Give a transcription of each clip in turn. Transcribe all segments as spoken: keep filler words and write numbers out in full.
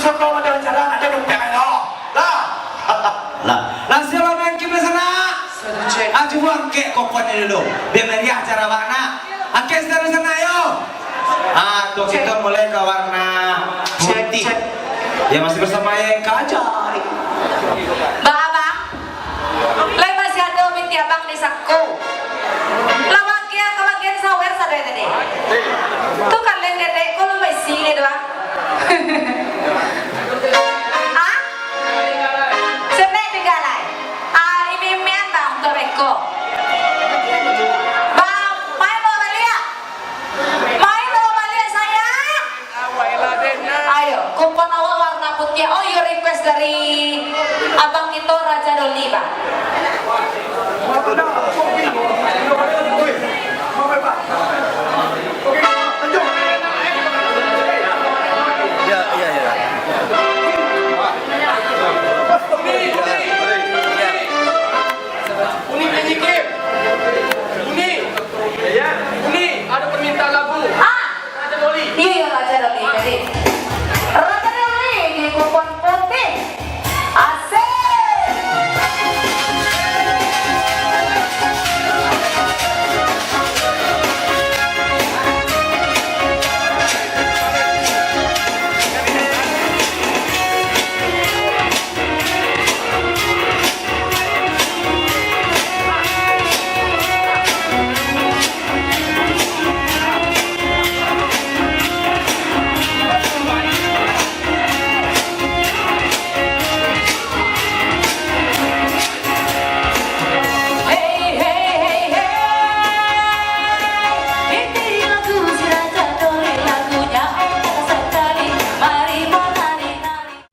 Soko macam cara nak jadi pihak lo. Lah. Lah, lah, siapa main game di sana? Ah, cubo angkek kokonnyo dulu. Biar meriah acara awak nak. Angkek dari sana, yo. Ah, tu kita mulai ke warna putih. Ya, masih bersama yang kacau. Bang Abang. Lai masih ado binti abang di saku. Lah bagian ka bagian sawer sadonyo tadi. Tu kalian dedek ko lu besi ni tu, ah. Ah? Senek tinggal lai. Ah, imi-imian bang untuk beko. Bang, main bola baliak. Main bola baliak, sayang. Ayo, kupon awak warna putih. Oh, iyo, request dari abang kito, Raja Doli, Bang. Ya, ya, ya. Uni, nyanyi game. Uni. Ya. Uni, ada permintaan lagu. Ah. Raja Doli. Iya, iya, Raja Doli. Jadi, Raja Doli di kupon putih. Asik.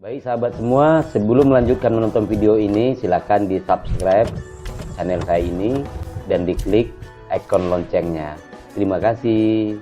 Baik, sahabat semua, sebelum melanjutkan menonton video ini, silakan di-subscribe channel saya ini dan diklik ikon loncengnya. Terima kasih.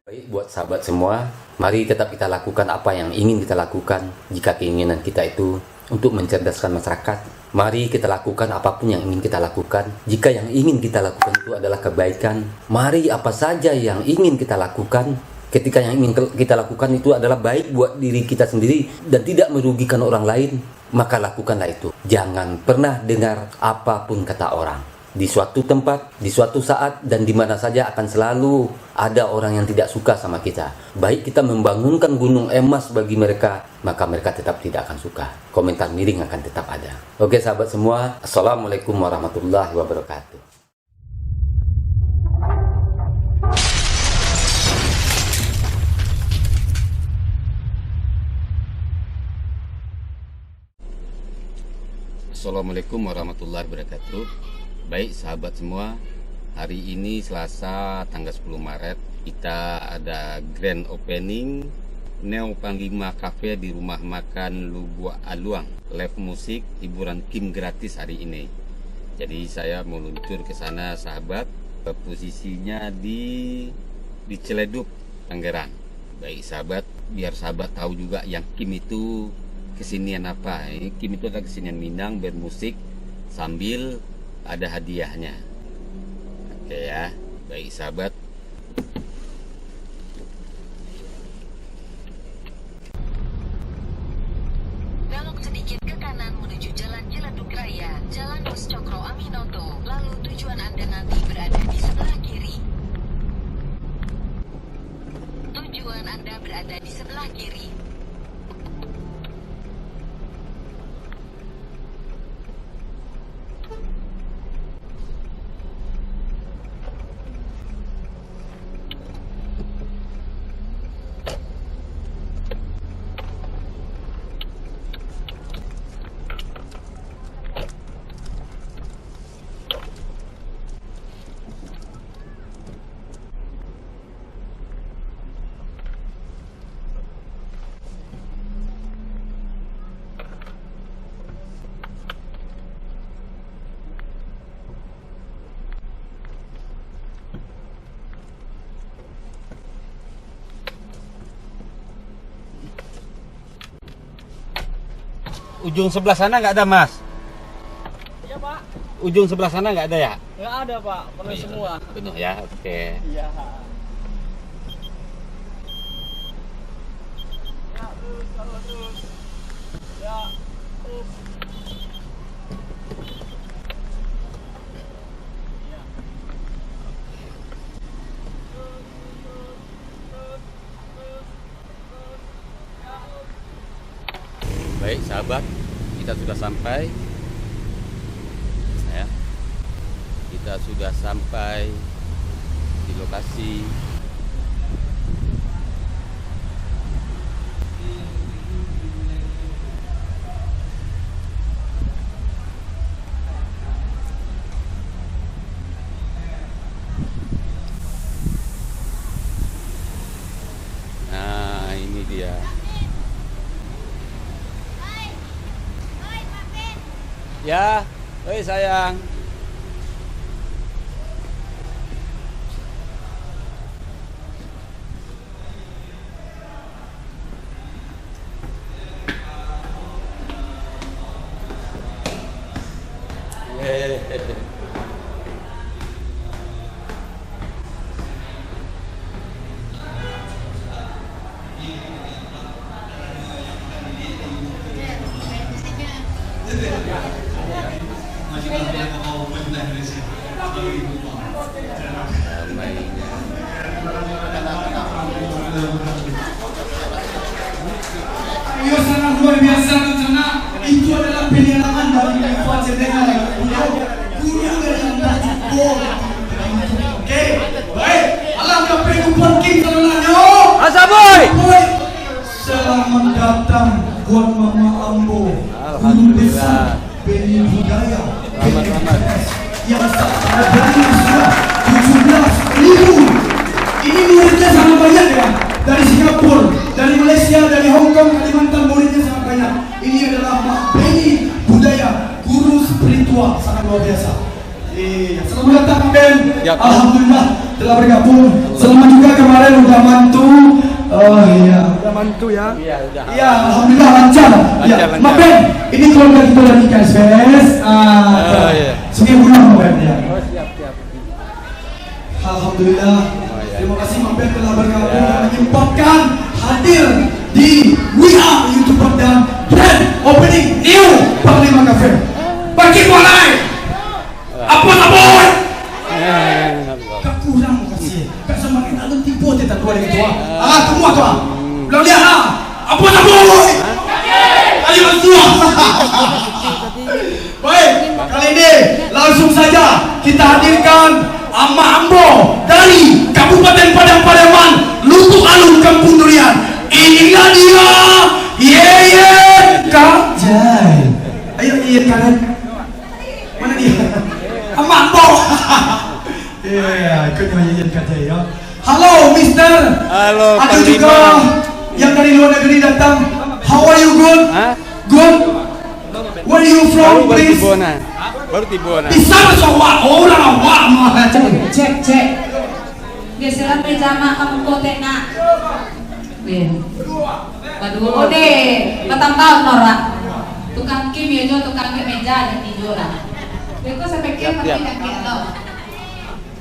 Baik, buat sahabat semua, mari tetap kita lakukan apa yang ingin kita lakukan. Jika keinginan kita itu untuk mencerdaskan masyarakat, mari kita lakukan apapun yang ingin kita lakukan. Jika yang ingin kita lakukan itu adalah kebaikan, mari apa saja yang ingin kita lakukan, ketika yang ingin ke-, kita lakukan itu adalah baik buat diri kita sendiri dan tidak merugikan orang lain, maka lakukanlah itu. Jangan pernah dengar apapun kata orang. Di suatu tempat, di suatu saat, dan di mana saja akan selalu ada orang yang tidak suka sama kita. Baik kita membangunkan gunung emas bagi mereka, maka mereka tetap tidak akan suka. Komentar miring akan tetap ada. Oke, sahabat semua, Assalamualaikum warahmatullahi wabarakatuh. Assalamualaikum warahmatullahi wabarakatuh. Baik, sahabat semua, hari ini Selasa, tanggal sepuluh Maret, kita ada grand opening Neo Panglima Cafe di Rumah Makan Lubuak Aluang. Live musik, hiburan game gratis hari ini. Jadi, saya meluncur ke sana, sahabat. Posisinya di, di Ciledug, Tangerang. Baik, sahabat, biar sahabat tahu juga yang game itu kesenian apa. Eh, game itu adalah kesenian Minang, bermusik sambil ada hadiahnya. Oke ya, baik, sahabat. Belok sedikit ke kanan menuju Jalan Ciledug Raya, Jalan Pos Cokro Aminoto, lalu tujuan Anda nanti berada di sebelah kiri. Tujuan Anda berada di sebelah kiri. Ujung sebelah sana nggak ada, Mas? Iya, Pak. Ujung sebelah sana nggak ada, ya? Nggak ada, Pak. Penuh semua. Penuh, ya? Oke. Iya. Ya, terus, terus. Baik, sahabat, kita sudah sampai. Ya. Kita sudah sampai di lokasi. Nah, ini dia. Ya, oi sayang. Beliau sangat luar biasa, Sanak. Itu adalah penyerangan dari Pak Cendengan. Beliau guru dari Anda Jumbo. Oke, baik. Alah, dah pergi ke parking, Sanak, yo. Asa, boy. Boy. Selamat datang buat mama ambo, guru besar Alhamdulillah. Beni Budaya, Selamat, Beni selamat. Budaya, yang sa-, hadirnya sudah tujuh belas ribu. Ini muridnya sangat banyak, ya. Dari Singapura, dari Malaysia, dari Hong Kong, Kalimantan, muridnya sangat banyak. Ini adalah Mak Beni Budaya, guru spiritual, sangat luar biasa. Iya, selamat datang, Mak Ben. Yap. Alhamdulillah, telah bergabung. Selamat juga kemarin udah mantu. Oh, iya. Udah mantu, ya? Iya, udah. Iya, alhamdulillah, lancar. Lancar, Ya, lancar. Mak Ben, ini keluarga kita dari K S B S. Ah, Oh, iya. Sungai Buloh, Mak Ben, ya. Oh, siap, siap. Alhamdulillah. Oh, iya. Terima kasih, Mak Ben, telah bergabung Ya. dan menyempatkan hadir di We Are YouTuber dan grand opening new Panglima Cafe. Bagi Kualai. Apo sabuik? Eh, Kak kurang kasih. Kak samakin alun tibo teh tak dua lagi tua. Ah, tunggu tua. Belum lihat ah. Apo sabuik? Ayo tua. Baik, kali ini langsung saja kita hadirkan Amak Ambo dari Kabupaten Padang Pariaman, Lubuk Alun, Kampung Durian. Inilah dia, Yeye Kajai. Ayo, Yeye Kajai. Mana dia? Amak Ambo. Iya, ikutnya Yeye Kajai, ya. Halo, Mister. Halo, Ada Panglima. juga yang dari luar negeri datang. How are you, good? Hah? Good. Where you from, Baru, baru please? tibo nah. Baru tibo nah. Bisa bahasa awak, orang awak mah. Cek, cek, cek. Geseran meja mak, kamu kotek nak. Iya. Baduo deh, batambah norak. Tukang kim yo jo, tukang angkek meja jadi jo lah. Beko sapekia Siap, tapi siap. Angkek lo.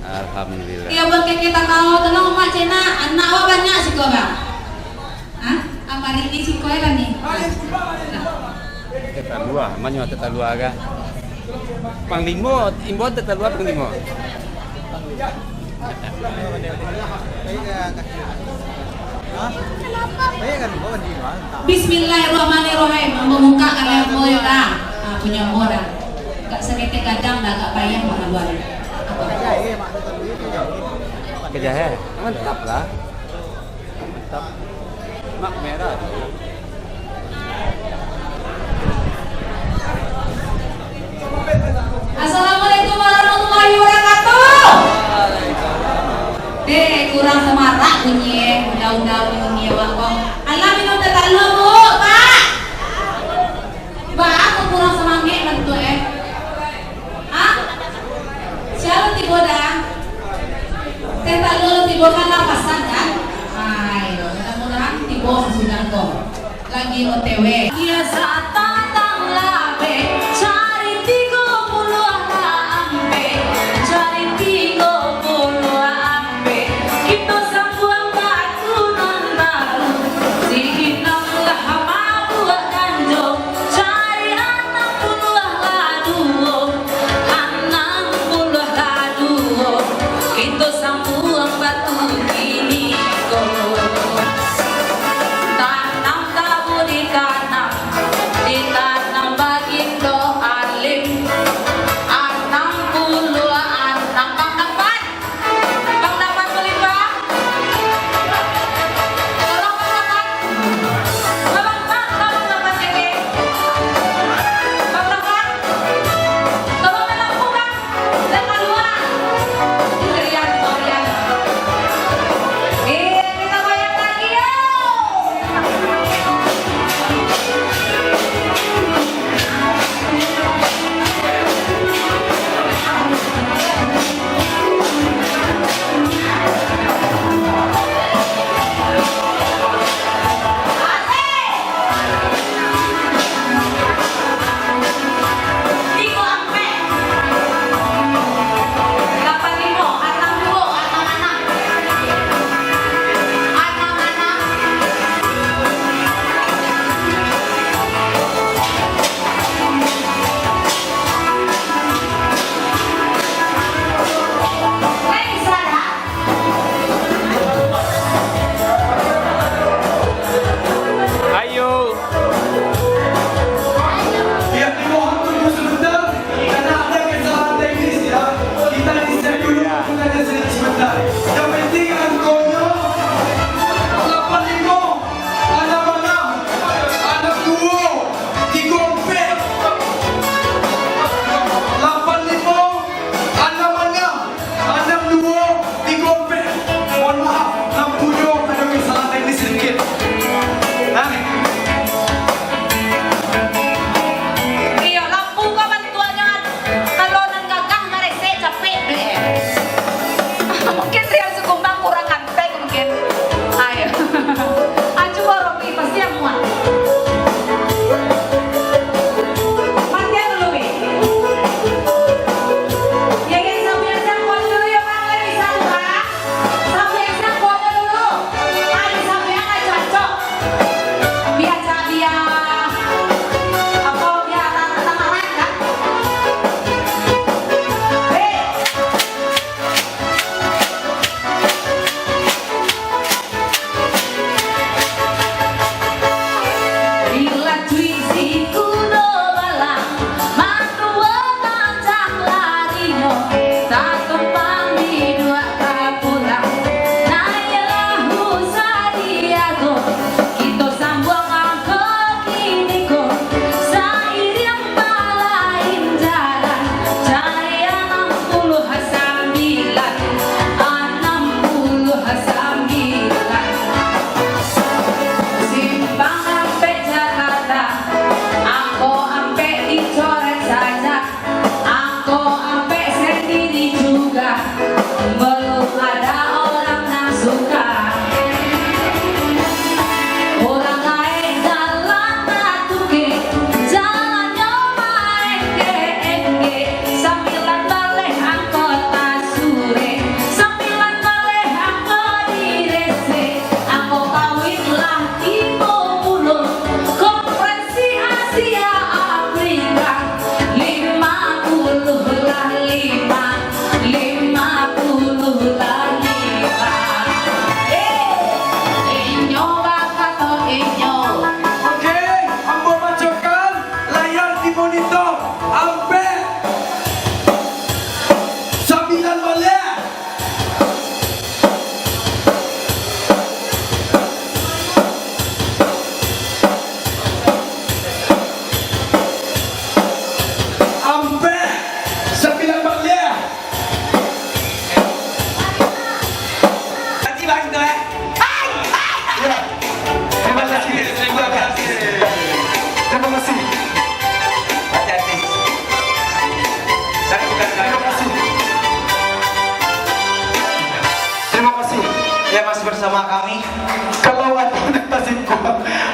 Alhamdulillah. Iyo, buek keke takao, tolong umak cena, anak awak banyak siko, Bang. Hah? Amari ni siko e lah ni. Nah. Tetalua, manyo tetalua ka? Panglimo, imbau tetalua panglimo. Bismillahirrahmanirrahim. Ambo buka kalai ambo yo, Kak. Ah, punyo ambo dah. Agak saketek gadang dah, agak payah mangaluan. Apa? Kejahit. Mantap lah. Mantap. Mak merah. Assalamualaikum warahmatullahi wabarakatuh. Eh, kurang samarak bunyi, eh. Undang-undang bunyi awak ko. Alah, minum teh talua, Bu, Pak. Baa kok kurang samangek bantuak, eh? Hah? Sia lo tibo dah? Teh talua lo tibo kan lah pasan, kan? Ai, mudah-mudahan tibo sasudah ko. Lagi O T W. Iyo, satantang labeh, cari tigo puluah lah ampek, cari tigo puluah ampek. Kito sambuang batu nan baru, si inang lah mabuak ganjo, cari anam puluah lah duo, anam puluah lah duo, kito sambuang batu kini ko. Tanam tabu ditanam,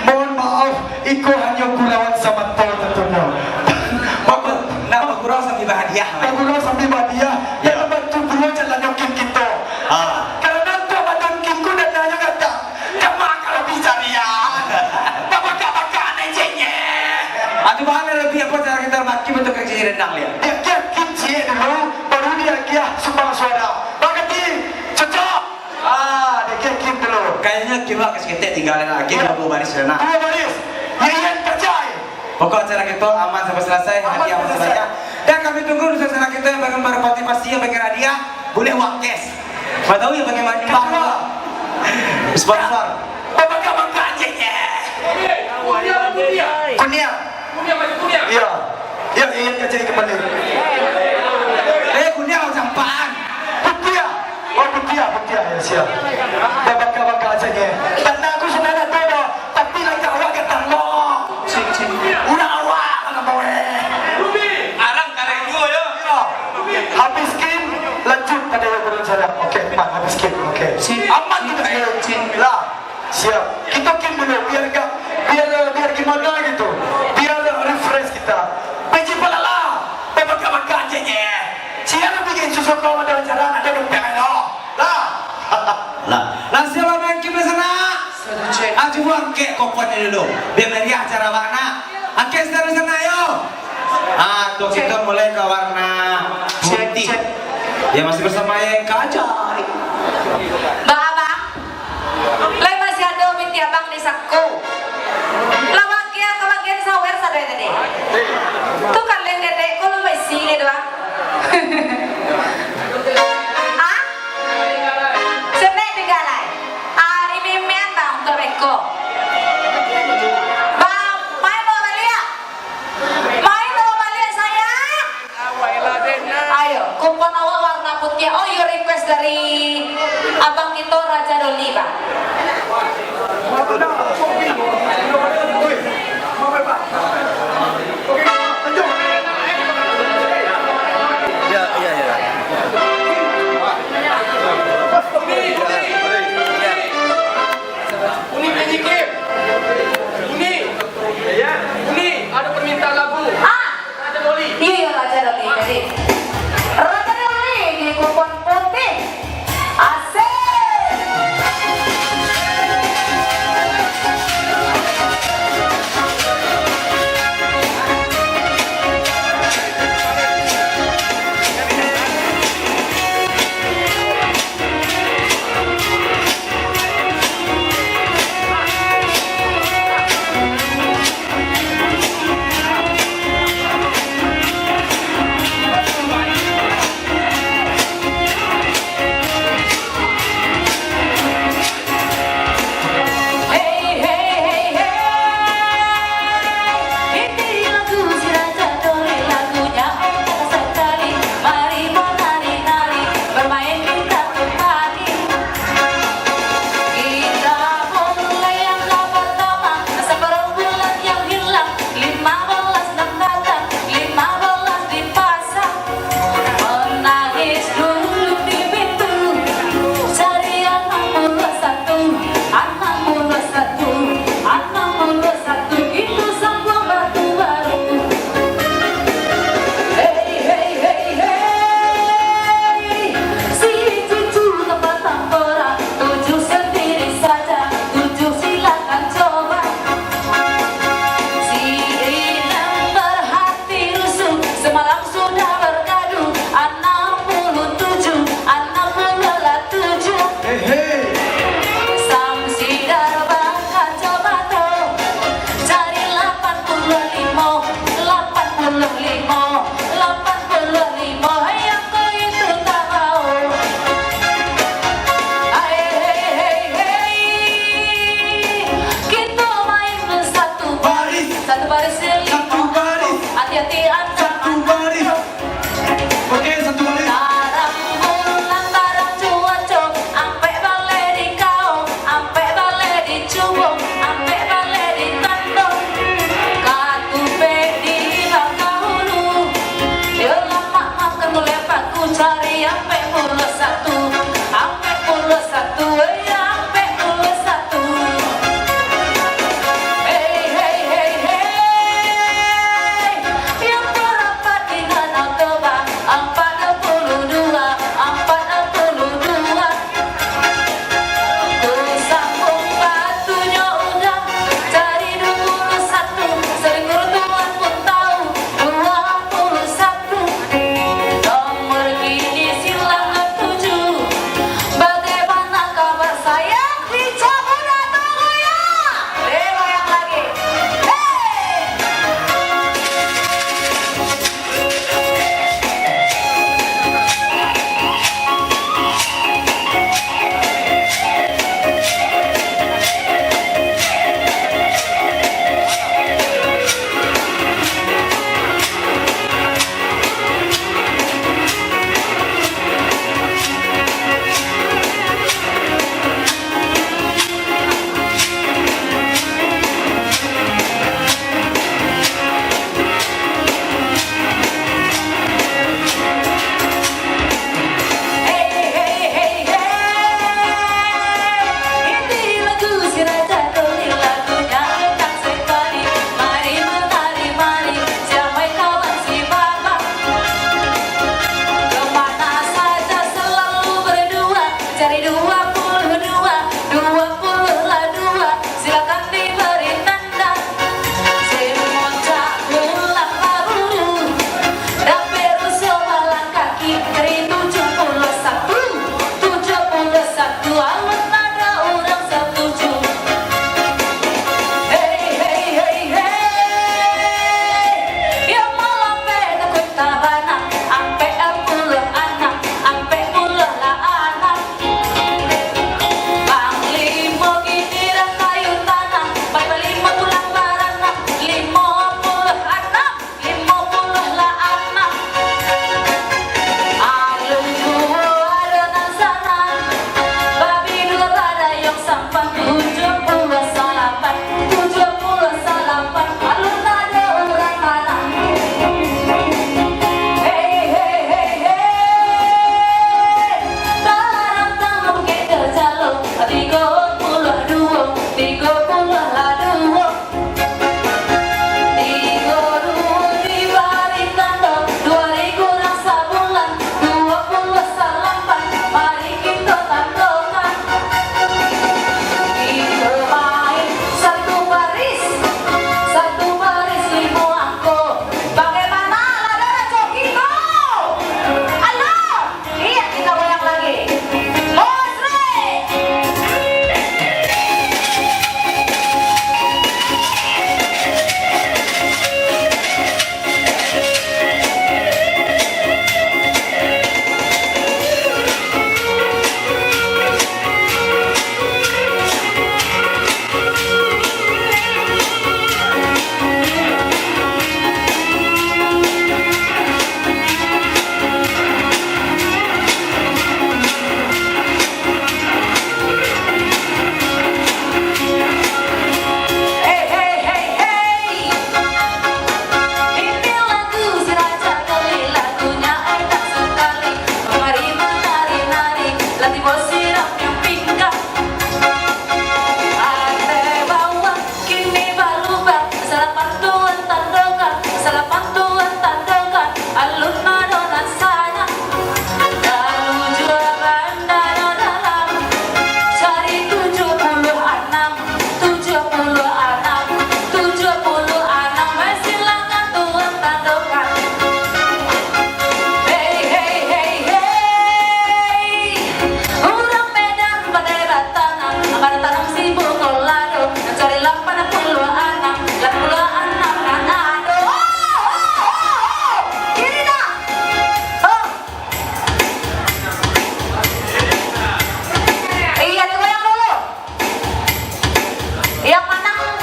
Mohon maaf, iko hanyo gurauan samato tantunyo. Bagus, nak bagurau sambil bahadiah. Bagurau sambil bahadiah. Yo. Dalam bantu gurau jalannyo kin kito. Ah. Karano untuak badan kin ko dananyo gatak. Jamaah kalau bicarian. Babakak-bakak neh jengnya. Atu bahan lebih apa cara kita maki bentuk kecil rendang dia. Dia kiah kin ciek dulu, baru dia kiah sumbang suara. Bakati, cocok. Ah, dia kiah kin dulu. Kayaknya kin wak saketek tinggal nak. Kin dua baris sudah nak. Dua baris. Ya, Ian kerja. Pokok acara kita aman sampai selesai, hadiah aman sampai selesai. Dan kami tunggu untuk sanak kita yang pengen berpartisipasi, yang pengen hadiah, boleh uang cash. Siapa tahu yang pengen mandi bang. Sponsor. Babakak-bakak aja, ya. Kuniang. Kuniang, baju kuniang. Iya. Iya, Ian kacau kembali. Eh, kuniang macam apaan? Putiah. Oh, putiah, putiah. Ya, siap. Babakak-bakak aja, ya. Tanah aku sudah nak tahu dah, tapi lagi awak ke tangga. Urang awak, anak bawa. Arang kareng juo, yo. Yo. Habis kin, lanjut pada yang berencana. Oke, aman, habis kin. Oke. Aman kita, eh, lah. Siap. Kita kin dulu, biar gak, biar, biar gimana gitu. Biar refresh kita. P J Palala, babakak-bakak aja, ya. Siapa bikin susu kau ada rencana, ada dompet, ayo. Lah. Lah, lah siapa main game di sana? Satu cek. Ah, cubo angkek kokotnyo dulu. Biar meriah acara bana. Angkek sekarang sana, yo. Ah, tuh kita mulai ke warna putih. Cek, cek. Ya, masih bersama yang kacai. Bang Abang, lai masih ado binti abang di saku. Lah bagian, bagian sawer sadai tadi. Tu kalian dedek, kok lu besi ni doang? Ah? Senek tinggal lai. Ah, imi mian bang, untuk beko. Bang, main bola baliak. Main bola baliak, sayang. Ayo, kupon awak warna putih. Oh, iyo, request dari abang kito, Raja Doli, bang. Ya, ya, ya.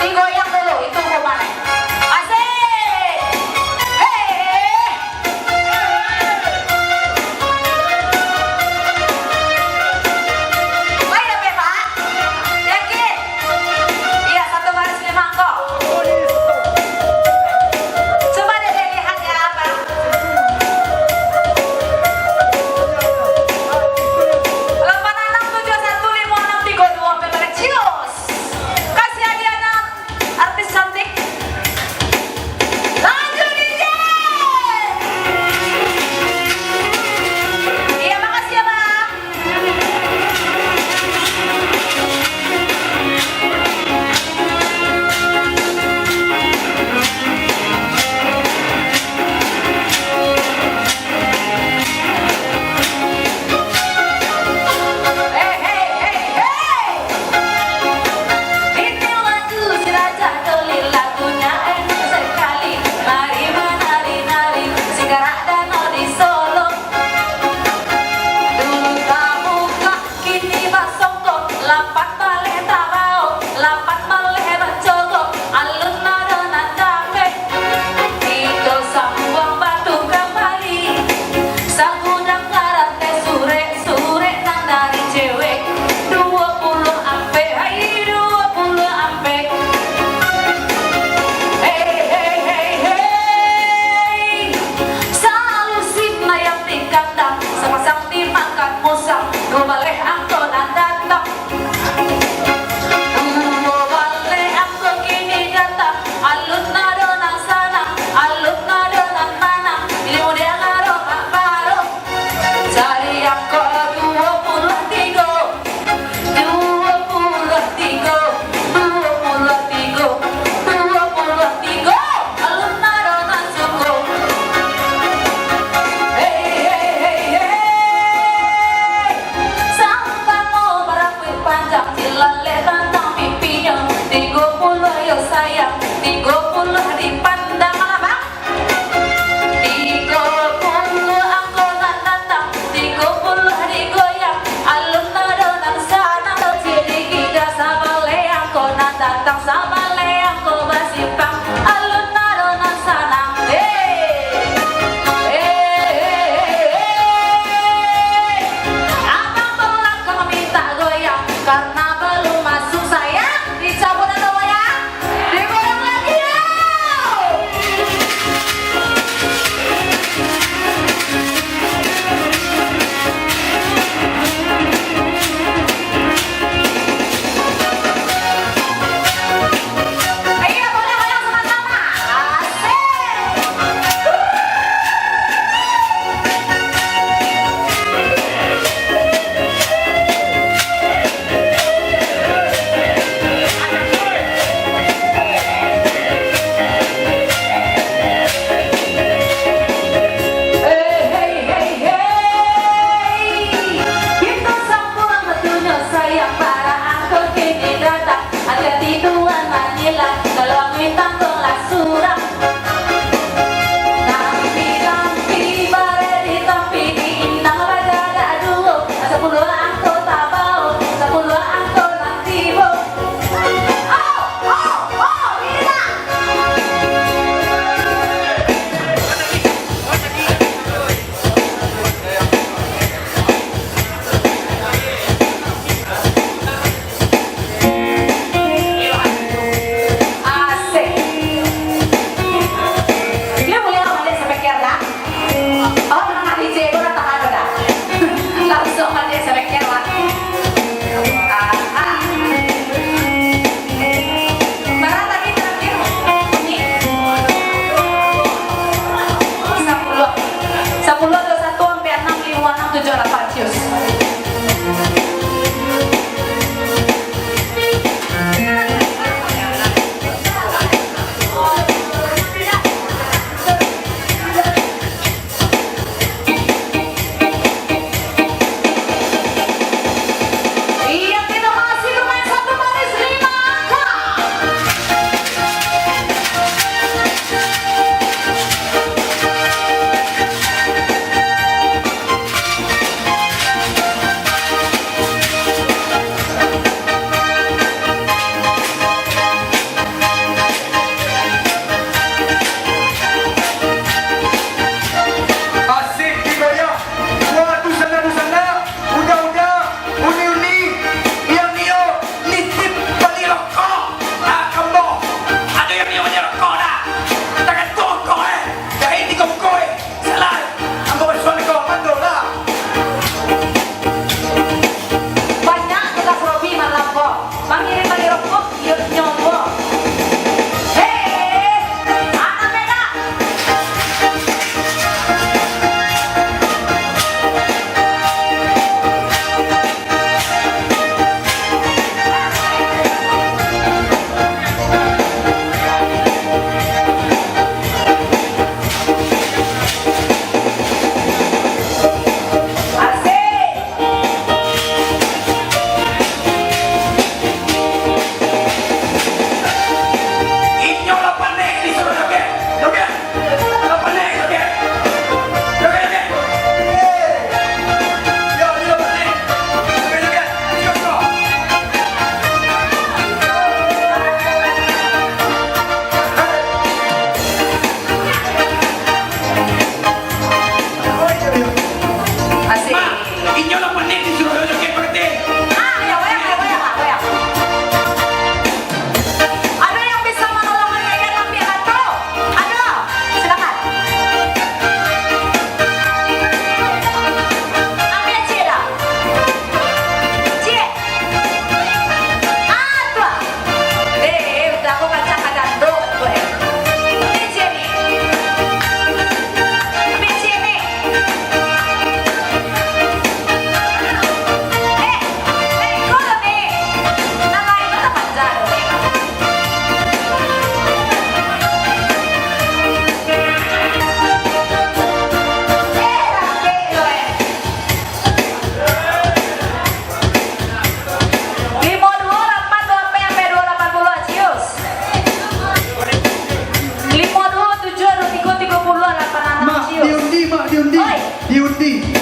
Digoyang dulu, itu rumah nih. Asik. Hei. Baik, Pak. Yakin? Iya, satu baris lima angko. Coba deh lihat ya, Pak. Delapan enam tujuh satu lima enam tiga dua, ambil balik. Cius. Kasih hadiahnya. Artis cantik. Lanjut, D J. Iya, makasih ya, Bang. Hei, hei, hei, hei. Ini lagu si Raja Doli, lagunya enak sekali. Mari menari-nari, si Karak Danau di Solo. Dulu tabuka, kini basongkok, lapan baleh tabao, lapan baleh bacogok, alun ado nan dapek. Kito sambuang batu kambali, sagudang karate surek, surek nan dari cewek. Duo puluah ampek, hai, duo puluah ampek. Hei, hei, hei, hei. Salusin ayam di kandang, sapasang dimakan musang, duo baleh angko nan datang. Duo baleh angko kini datang, alun ado nan sanang, alun ado nan manang, ilmu diangaro bak baruak. Cari angko duo puluah tigo, duo puluah tigo, duo puluah tigo, duo puluah tigo, alun ado nan suko. Hei, hei, hei, hei. Sambano barakuik panjang, dilalek tantang pipinyo. Tigo puluah yo sayang, tigo puluah dipandang, alah, Bang. Tigo puluah angko nan datang, tigo puluah digoyang, alun ado nan sanang. Ciri gida sabaleh angko nan datang, sabaleh angko basimpang, alun ado nan sanang. Hei! Hei, hei, hei, hei. Abang balakang minta goyang, karena balum masuk sayang, dicabut atau goyang? Digoyang lagi, yo!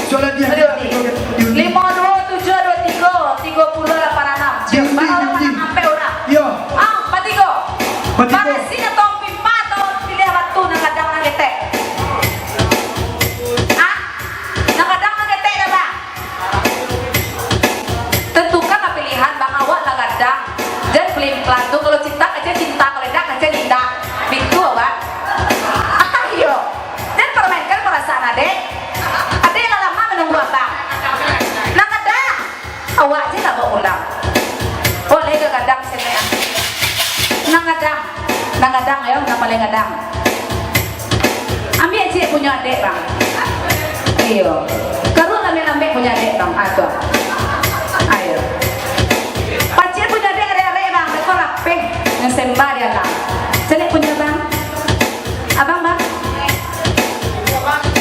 Soalnya dia, dia, dia, dia, dia. Limo duo tujuah duo tigo, tigo puluah lapan anam. Dia, dia, dia, dia. Baa urang manang ampek urang? Iyo. Ah, patigo. Patigo. Barasihnyo tong pimpa atau piliah batu nan gadang nan ketek? Ah? Nan gadang nan ketek dah, Bang? Tentukanlah pilihan, Bang. Awak lah gadang. Jan pelin-pelan tu, kalau cinta kecek cinta, kalau indak kecek indak. Bitu, Bang. Ayo. Jan permainkan perasaan adek. Adek lah lama menunggu Abang. Nan gadang. Awak je lah bawa pulang. Boleh ke gadang sini? Nan gadang. Nan gadang, yo, nan paling gadang. Ambiak ciek punyo adek, Bang. Iyo. Karuak lambek-lambek punyo adek, Bang. Ah, tu. Ayo. Pacik punyo adek, arek-arek, Bang. Beko rapeh. Nan semba dia, Bang. Caliak punyo, Bang. Abang, Bang.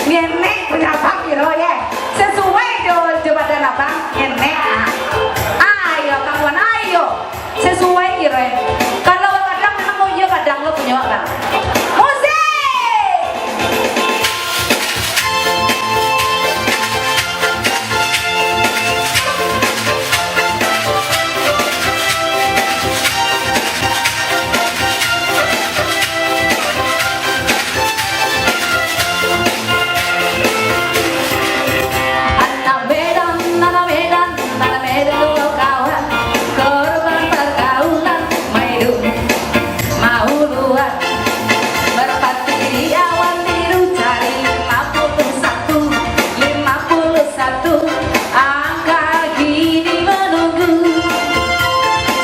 Ngenek punyo Abang kiro, ye. Sesuai jo, jo badan Abang. Ngenek, ah. Ayo, kawan, ayo. Sasuai kiro e. Kalau gadang memang, oh iyo, gadang lo punyo, Bang. Musik! Anak Medan, anak Medan, anak Medan lo kawan, korban pergaulan, maidup mauluan. Merpati di awan biru cari lima puluh satu, lima puluh satu, angka kini menunggu.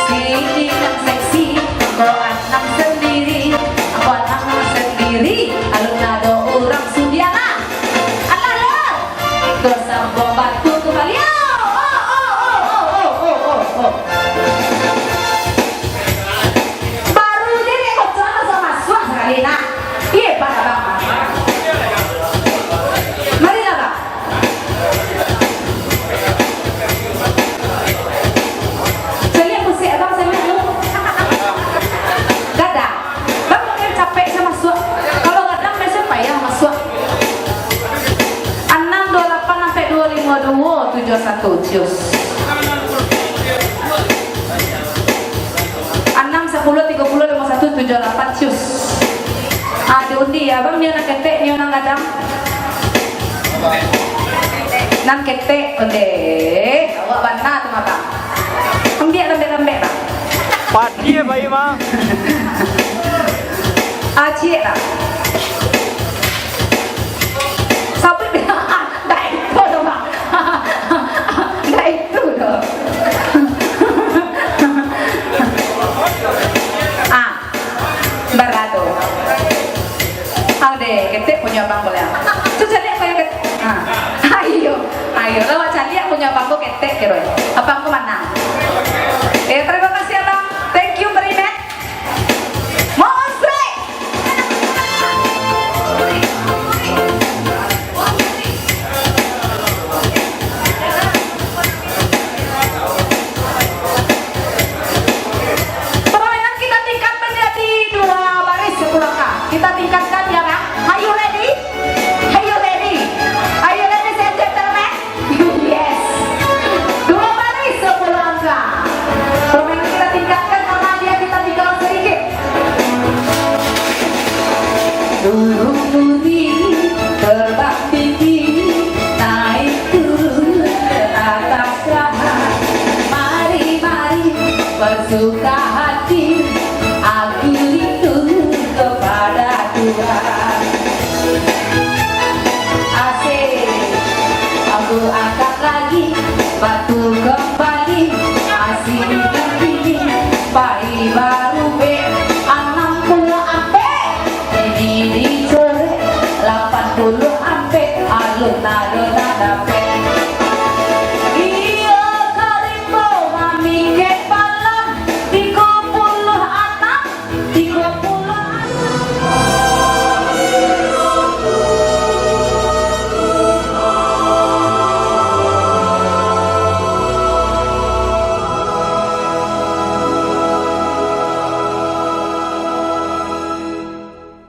Sini nan seksi, ko anang sendiri, ko anang sendiri, alun ado urang sudialah. Alah lah. Terus sambung batu kembali. Oh, oh, oh, oh. Baru je dek kocok langsung masuak sakali, nah. Iye, Bang, Abang. Marilah, Bang. Caliak musik Abang, caliak lu. Gadang. Bang, mungkin capek sa masuak. Kalau gadang, biaso payah masuak. Anam duo lapan ampek duo limo duo tujuah satu, cius. Anam sapuluah tigo puluah limo satu tujuah lapan, cius. Ah, diundi, Abang, nio nan ketek, nio nan gadang. Nan ketek, ondeh. Awak bana tu mah, Bang. Ambiak lambek-lambek, Bang. Padi ya, Pak Imam. Acik lah. Sabuik bilang, ndak itu doh, Bang. Ndak itu doh. Ah. Barado. Au deh, ketek punyo abang boleh. Tu caliak kayo ketek. Ha. Ayo, ayo, lawak caliak punyo abang ko ketek kiro. Abang ko manang. Eh, terima kasih abang. Thank you very much. Musik. Permainan kita tingkat menjadi dua baris sepuluh angka. Kita tingkatkan ya, Kak. Are you ready? Are you ready? Are you ready, ladies and gentlemen? Yes. Dua baris sepuluh angka. Permainan kita tingkatkan karena dia kita tinggal sedikit. Turun turun, terbang tinggi, naik turun ke atas lahan. Mari, mari, bersuka